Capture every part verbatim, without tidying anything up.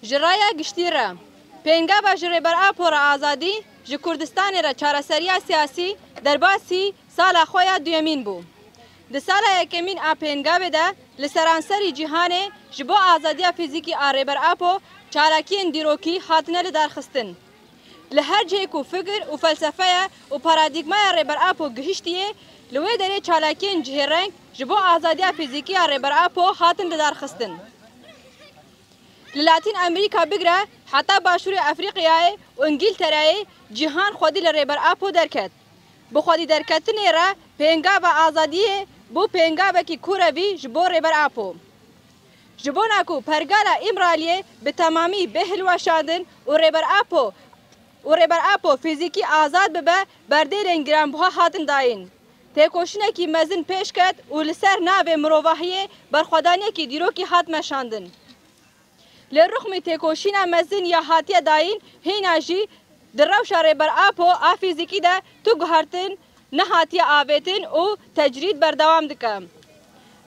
Ji raya giştî re, pêngava ji Rêber Apo re azadî, ji Kurdistanê re çareseriya siyasî derbasî sala xwe ya duyemîn bû. Di sala yekemîn a pêngavê de li seranserî cîhanê ji bo azadiya fîzîkî a Rêber Apo çalakiyên dîrokî hatine lidarxistin. Li her cihê ku fikir û felsefeya û paradîgmaya Rêber Apo gihiştiye, li wê derê çalakiyên cihêreng ji bo azadiya fîzîkî ya Rêber Apo hatin lidarxistin. Li Latîn Amerîka bigre heta Başûrê Efrîqyayê û Îngîltereyê cîhan xwedî li Rêber Apo derket. Bi xwedî derketinê re pêngava azadiyê bû pêngavekî kurevî ji bo Rêber Apo. Ji bona ku pergala Îmraliyê bi temamî bê hilweşandin û Rêber Apo û Rêber Apo fîzîkî azad bibe, berdêlên giranbuha hatin dayîn. Têkoşînekî mezin pêş ket û li ser navê mirovahiyê berxwedaniyekî dîrokî hat meşandin. Lê rixmî têkoşîna mezin ya hatiye dayîn, hîna jî di rewşa Rêber Apo a fîzîkî de tu guhertin nehatiye avêtin û tecrîd berdewam dike.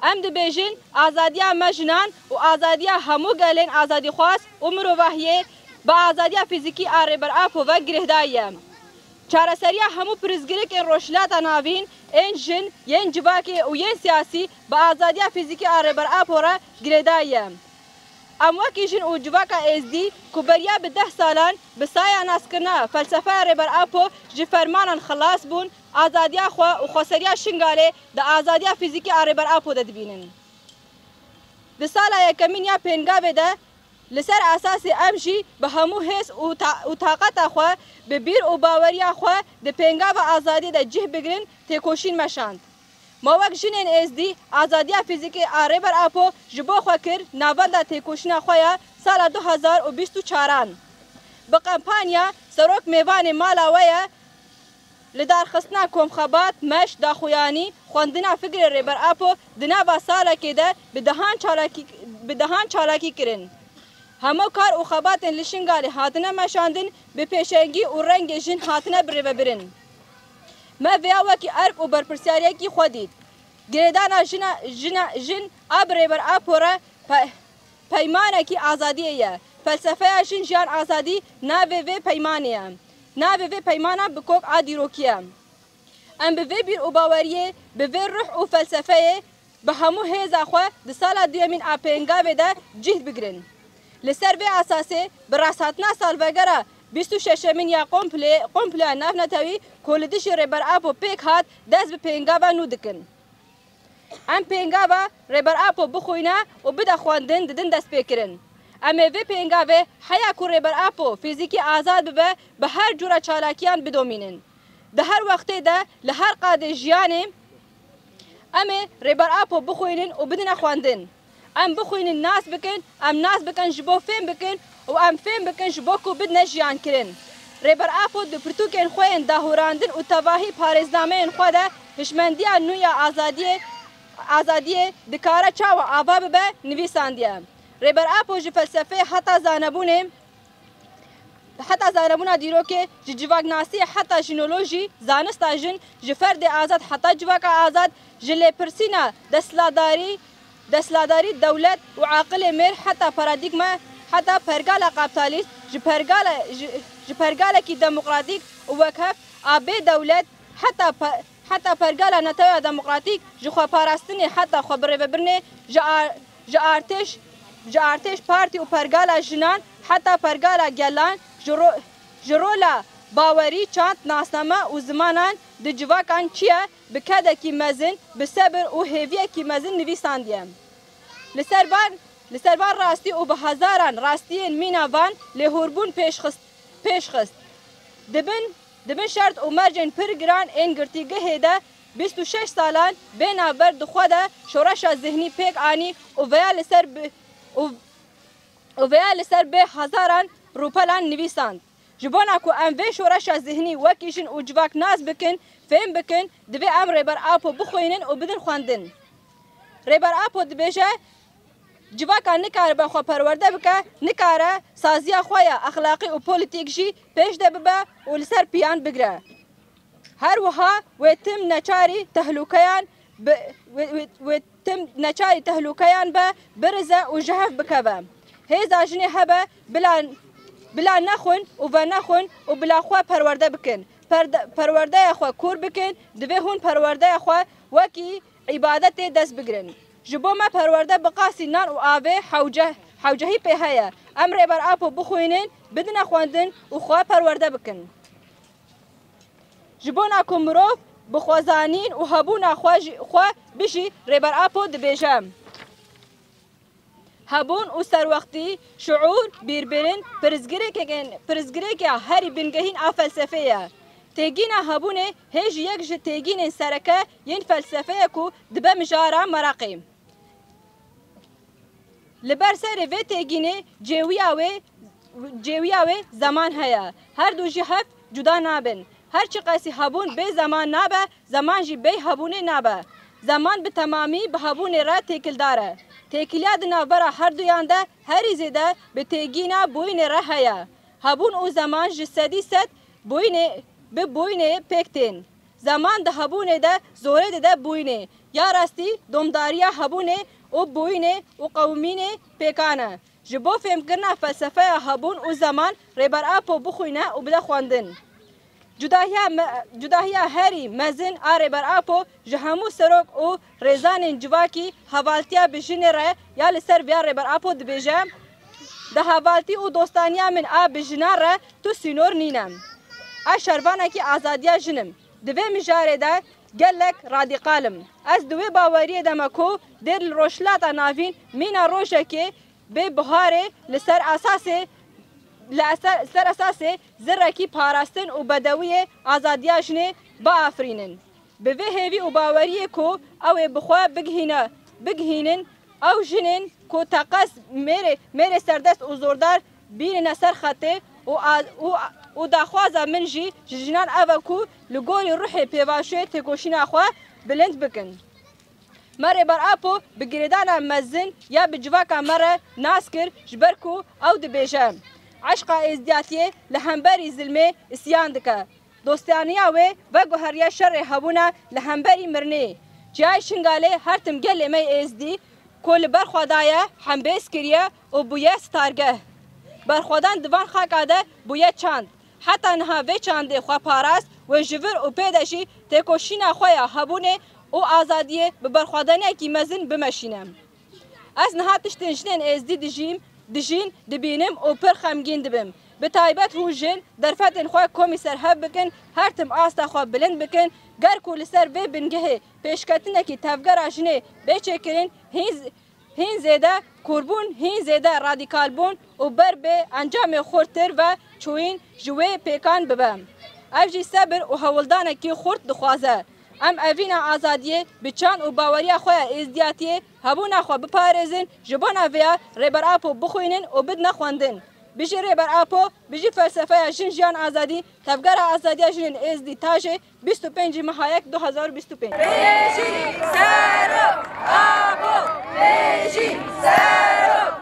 Em dibêjin, azadiya me jinan û azadiya hemû gelên azadîxwaz û mirovahiyê bi azadiya fîzîkî a Rêber Apo ve girêhdayî ye. Çareseriya hemû pirsgirêkên Rojhilata Navîn, ên jin, yên civakê û yên siyasî bi azadiya fîzîkî a Rêber Apo re girêdayî ye. Em wekî jin û civaka êzdî ku beriya bi deh salan bi saya naskirina felsefeya Rêber Apo ji fermanan xilas bûn, azadiya xwe û xweseriya Şingalê di azadiya fîzîkî a Rêber Apo de dibînin. Di sala yekemîn ya pêngavê de li ser esasê em jî bi hemû hêz û ta-, û taqeta xwe, bi bîr û baweriya xwe di pêngava azadiyê de cih bigirin, têkoşîn meşand. Ma wek jinên êzdî azadiya fîzîkî a Rêber Apo ji bo xwe kir navenda têkoşîna xwe ya sala du hezar û bîst û çaran. Bi kampanya Serok mêvanê mala we ye, lidarxistina komxebat, meş, daxuyanî, xwendina fikrê Rêber Apo di nava salekê de bi dehan çalakî, bi dehan çalakî kirin. Hemû kar û xebatên li Şingalê hatine meşandin, bi pêşengî û rengê jin hatine birêvebirin. Me vêya wekî erk û berpirsiyariyekî xwe dît. Girêdana jina, jina, jin a bi Rêber Apo re pe-, peymanekî azadiyê ye. Felsefeya Jin Jiyan Azadî navê vê peymanê ye. Navê vê peymana bi kok a dîrokî ye. Em bi vê bîr û baweriyê, bi vê ruh û felsefeyê, bi hemû hêza xwe di sala duyemîn a pêngavê de cihd bigirin. Li ser vê esasê, bi rasthatina salvegera bîst û şeşemîn ya komplê, komploya navnetewî ku li dijî Rêber Apo pêk hat, dest bi pêngava nû dikin. Em pêngava Rêber Apo bixwîne û bide xwendin didin destpêkirin. Em ê vê pêngavê heya ku Rêber Apo fîzîkî azad bibe, bi her cûra çalakiyan bidomînin. Di her wextê de, li her qadê jiyanê, em ê Rêber Apo bixwînin û bidine xwendin. Em bixwînin nas bikin, em nas bikin ji bo fêm bikin û em fêm bikin ji bo ku bidine jiyankirin. Rêber Apo di pirtûkên xwe yên dahûrandin û tevahî parêznameyên xwe de hişmendiya nû ya azadiyê, azadiyê dikare çawa ava bibe, nivîsandiye. Rêber Apo ji felsefeyê heta zanebûnê, heta zanebûna dîrokê, ji civaknasiyê heta jinolojî, zanista jin, ji ferdê azad heta civaka azad, ji lêpirsîna desthilatdarî, desthilatdarî, dewlet û aqilê mêr heta paradîgma, heta pergala kaptalîst, ji pergala, ji, ji pergalekî demokratîk û wekhev a bê dewlet heta pe-, heta pergala neteweya demokratîk, ji xweparastinê heta xwebirêvebirinê, ji ar-, ji artêş, ji artêş, partî û pergala jinan heta pergala gelan, ji ro-, ji rola bawerî, çand, nasname û zimanan di civakan çi ye, bi kedekî mezin, bi sebir û hêviyekî mezin nivîsandiye. Li ser van, li ser van rastî û bi hezaran rastiyên mîna van lêhûrbûn pêş xist, pêş xist. Di bin, di bin şert û mercên pir giran ên girtîgehê de bîst û şeş salan bê navber di xwe de şoreşa zihnî pêk anî û veya li ser bi, û, û veya li ser bê hezaran rûpelan nivîsand. Ji bona ku em vê şoreşa zihnî wekî jin û civak nas bikin, fêm bikin, divê em Rêber Apo bixwînin û bidin xwendin. Rêber Apo dibêje, civaka nikaribe xwe perwerde bike, nikare saziya xwe ya exlaqî û polîtîk jî pêş de bibe û li ser piyan bigire. Her wiha wê tim neçarî tehlûkeyan bi, wê, wê, wê tim neçarî tehlûkeyan be, birize û ji hev bikeve. Hêza jinê hebe bila, bila nexwin û venexwin û bila xwe perwerde bikin. Perde, perwerdeya xwe kûr bikin, divê hûn perwerdeya xwe wekî îbadetê dest bigirin. Ji bo me perwerde bi qasî nan û avê hewce-, hewcehî pê heye. Em Rêber Apo bixwînin, bidine xwendin û xwe perwerde bikin. Ji bona ku mirov bi xwezanîn û hebûna xwe jî, xwe bijî, Rêber Apo dibêje, hebûn û serwextî, şiûr, bîrbirin, pirsgirêkeke, pirsgirêka herî bingehîn a felsefê ye. Têgîna hebûnê hê jî yek ji têgînên sereke yên felsefê ye ku dibe mijara meraqê. Li ber serê vê têgînê cêwiya wê, cêwiya wê zeman heye. Her du ji hev cuda nabin. Her çiqasî hebûn bê zeman nabe, zeman jî bê hebûnê nabe. Zeman bi temamî bi hebûnê re têkildar e. Têkiliya di navbera her duyan de herî zêde bi têgîna bûyînê re heye. Hebûn û zeman ji sedî sed bûyînê, bi bûyînê pêk tên. Zeman di hebûnê de zorê dide bûyînê. Ya rastî domdariya hebûnê û bûyînê û qewimînê pêkan e. Ji bo fêmkirina felsefeya hebûn û zeman Rêber Apo bixwîne û bide xwendin. Cudahiya me-, cudahiya herî mezin a Rêber Apo ji hemû serok û rêzanên civakî hevaltiya bi jinê re ya li ser viya Rêber Apo dibêje, di hevaltî û dostaniya min a bi jinan re tu sînor nîne. Ez şervanekî azadiya jin im. Di vê mijarê de gelek radîkal im. Ez di wê baweriyê de me ku dê li Rojhilata Navîn mîna rojekê bê biharê li ser esasê, li eser, ser esasê zirekî parastin û bedewiyê azadiya jinê biafirînin. Bi vê hêvî û baweriyê ku ew ê bi xwe bigihîne, bigihînin, ew jinên ku teqez mêrê, mêrê serdest û zordar bînine ser xetê û a-, û, û daxwaza min jî ji jinan ev e ku li gorî ruhê pêvajoyê têkoşîna xwe bilind bikin. Me Rêber Apo bi girêdana mezin ya bi civaka me re nas kir, ji ber ku ew dibêje, eşqa êzdiyatiyê li hemberî zilmê isyan dike. Dostaniya wê veguheriye şerê hebûna li hemberî mirinê. Çiyayê Şingalê her tim gelê me yê êzdî ku li ber xwe daye, hembêz kiriye û bûye stargeh. Berxwedan di van xaka de bûye çand. Heta niha vê çandê xwe parast û ji vir û pê de jî têkoşîna xwe ya hebûnê û azadiyê bi berxwedaniyekî mezin bimeşîne. Ez niha tiştên jinên êzdî dijîm, dijîn, dibînim û pir xemgîn dibim. Bi taybet hûn jin derfetên xwe komî ser hev bikin, her tim asta xwe bilind bikin. Ger ku li ser vê bingehê pêşketinekî tevgera jinê bê çêkirin, hîn z-, hîn zêde kûrbûn, hîn zêde radîkalbûn û ber bi encamê xurttir ve çûyîn ji wê pêkan bibe. Ev jî sebir û hewldanekî xurt dixwaze. Em evîna azadiyê bi çand û baweriya xwe ya êzdiyatiyê hebûna xwe biparêzin, ji bona vêya Rêber Apo bixwînin û bidine xwendin. Bijî Rêber Apo, bijî felsefeya Jin Jiyan Azadî, Tevgera Azadiya Jinên Êzdî Tajê, bîst û pêncî meha yek du hezar û bîst û pênc. Bijî Serok Apo! Bijî Serok